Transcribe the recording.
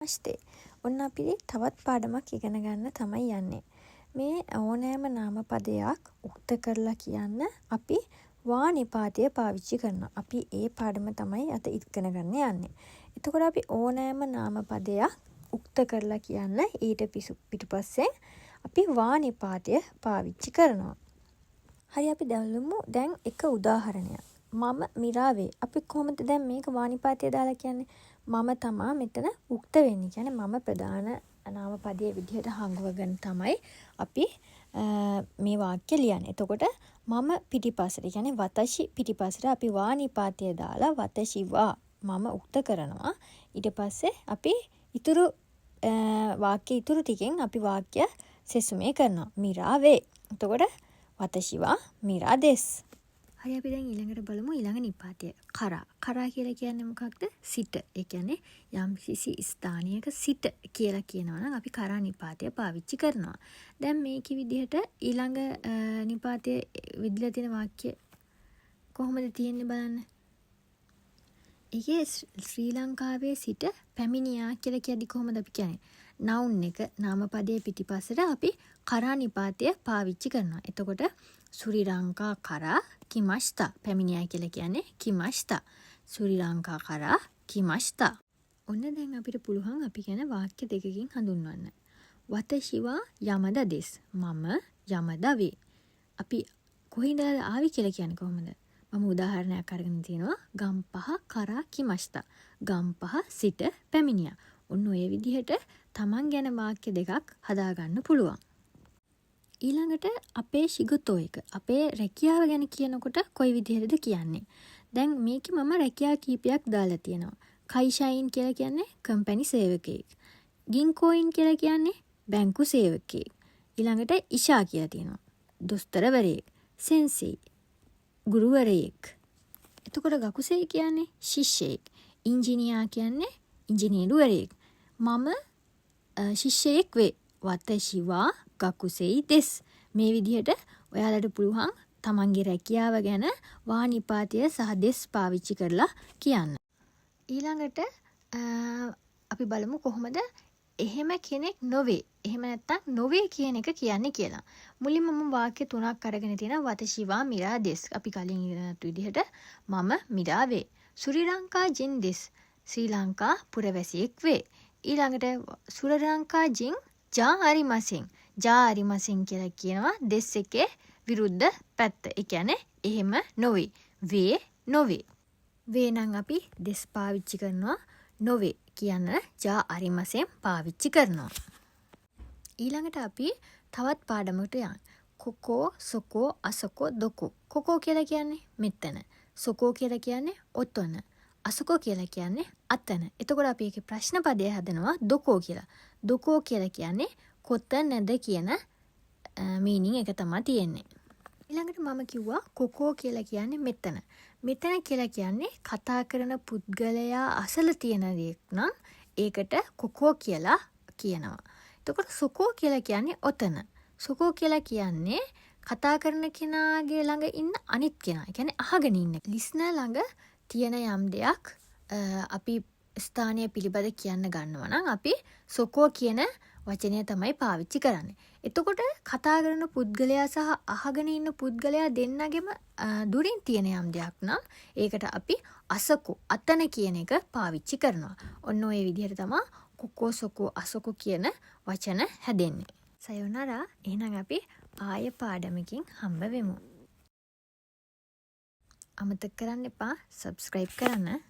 නමස්තේ. ඔන්න අපි තවත් පාඩමක් ඉගෙන ගන්න තමයි යන්නේ. මේ ඕනෑම නාම පදයක් උක්ත කරලා කියන්න අපි වා නිපාතය පාවිච්චි කරනවා. අපි ඒ පාඩම තමයි අද ඉගෙන ගන්න යන්නේ. එතකොට අපි ඕනෑම නාම පදයක් උක්ත කරලා කියන්න ඊට පිටුපස්සෙන් අපි වා නිපාතය පාවිච්චි කරනවා. හරි, අපි බලමු දැන් එක උදාහරණයක්. මම මිරා වේ. අපි කොහොමද දැන් මේක වා නිපාතය දාලා කියන්නේ? මම තමා මෙතන උක්ත වෙන්නේ. කියන්නේ මම ප්‍රධාන නාම පදයේ විදිහට හඟවගෙන තමයි අපි මේ වාක්‍ය ලියන්නේ. එතකොට මම පිටිපස්සට, ඒ කියන්නේ වතෂි පිටිපස්සට අපි වා නිපාතය දාලා වතෂි වා මම උක්ත කරනවා. ඊට පස්සේ අපි ඉතුරු වාක්‍ය ඉතුරු ටිකෙන් අපි වාක්‍ය සෙසුමේ කරනවා. මිරා වේ. එතකොට වතෂි වා මිරා දෙස්. හරි, අපි දැන් ඊළඟට බලමු ඊළඟ නිපාතය. කරා. කරා කියලා කියන්නේ මොකක්ද? සිට. ඒ කියන්නේ යම් කිසි ස්ථානයක සිට කියලා කියනවා නම් අපි කරා නිපාතය පාවිච්චි කරනවා. දැන් මේකේ විදිහට ඊළඟ නිපාතය විදිලා තියෙන වාක්‍ය කොහොමද තියෙන්නේ බලන්න. ඒකේ ශ්‍රී ලංකාවේ සිට පැමිණියා කියලා කියද්දි කොහොමද අපි කියන්නේ? නවුන් එක, නාමපදයේ පිටිපස්සට අපි කරා නිපාතය පාවිච්චි කරනවා. එතකොට スリランカから来ました. පැමිණියා කියලා කියන්නේ 来ました. スリランカから来ました. ඔන්න දැන් අපිට පුළුවන් අපි ගැන වාක්‍ය දෙකකින් හඳුන්වන්න. 私は山田です. මම යමදා වේ. අපි කොහේ ඉඳලාද ආවේ කියලා කියන්නේ කොහොමද? මම උදාහරණයක් අරගෙන තියෙනවා, ගම්පහ から来ました. ගම්පහ සිට පැමිණියා. ඔන්න ඔය විදිහට තමන් ගැන වාක්‍ය දෙකක් හදාගන්න පුළුවන්. ඊළඟට අපේ 仕事 එක, අපේ රැකියාව ගැන කියනකොට කොයි විදිහටද කියන්නේ? දැන් මේකේ මම රැකියා කීපයක් දාලා තියෙනවා. 会社員 කියලා කියන්නේ කම්පැනි සේවකයෙක්. 銀行員 කියලා කියන්නේ බැංකු සේවකයෙක්. ඊළඟට 医者 කියලා තියෙනවා. දොස්තරවරයෙක්. 先生 ගුරුවරයෙක්. එතකොට 学生 කියන්නේ ශිෂ්‍යයෙක්. ඉංජිනේර් කියන්නේ ඉංජිනේරුවරයෙක්. මම ශිෂ්‍යයෙක් වේ. 私は学生です. මේ විදිහට ඔයාලට පුළුවන් තමන්ගේ රැකියාව ගැන වා නිපාතය සහ です පාවිච්චි කරලා කියන්න. ඊළඟට අපි බලමු කොහොමද එහෙම කෙනෙක් නොවේ, එහෙම නැත්නම් නොවේ කියන එක කියන්නේ කියලා. මුලින්ම මම වාක්‍ය තුනක් අරගෙන තියෙනවා. 私はミラです. අපි කලින් ඉගෙන ගත්ත විදිහට මම මිරා වේ. スリランカ人です. ශ්‍රී ලංකා පුරවැසියෙක් වේ. ඊළඟට スリランカ人じゃありません. じゃありません කියලා කියනවා です එකේ විරුද්ධ පැත්ත. ඒ කියන්නේ එහෙම නොවේ. වේ නොවේ. වේ නම් අපි です පාවිච්චි කරනවා. නොවේ කියන්න じゃありません පාවිච්චි කරනවා. ඊළඟට අපි තවත් පාඩමකට යන්. ここ, そこ, あそこ, どこ. ここ කියලා කියන්නේ මෙතන. そこ කියලා කියන්නේ ඔතන. あそこ කියලා කියන්නේ අතන. එතකොට අපි ඒකේ ප්‍රශ්න පදය හදනවා どこ කියලා. どこ කියලා කියන්නේ කොතනද කියන මීනින් එක තමයි තියෙන්නේ. ඊළඟට මම කිව්වා ここ කියලා කියන්නේ මෙතන. මෙතන කියලා කියන්නේ කතා කරන පුද්ගලයා අසල තියෙන දෙයක් නම් ඒකට ここ කියලා කියනවා. එතකොට そこ කියලා කියන්නේ ඔතන. そこ කියලා කියන්නේ කතා කරන කෙනාගේ ළඟ ඉන්න අනිත් කෙනා. ඒ කියන්නේ අහගෙන ඉන්න. ලිස්නර් ළඟ තියෙන යම් දෙයක් අපි ස්ථානය පිළිබඳ කියන්න ගන්නවා නම් අපි そこ කියන වචනය තමයි පාවිච්චි කරන්නේ. එතකොට කතා කරන පුද්ගලයා සහ අහගෙන ඉන්න පුද්ගලයා දෙන්නගෙම දුරින් තියෙන යම් දෙයක් නම් ඒකට අපි あそこ, අතන කියන එක පාවිච්චි කරනවා. ඔන්න ඔය විදිහට තමා ここ, そこ, あそこ කියන වචන හැදෙන්නේ. さよなら. එහෙනම් අපි ආය පාඩමකින් හම්බ වෙමු. අමතක කරන්න එපා සබ්ස්ක්‍රයිබ් කරන්න.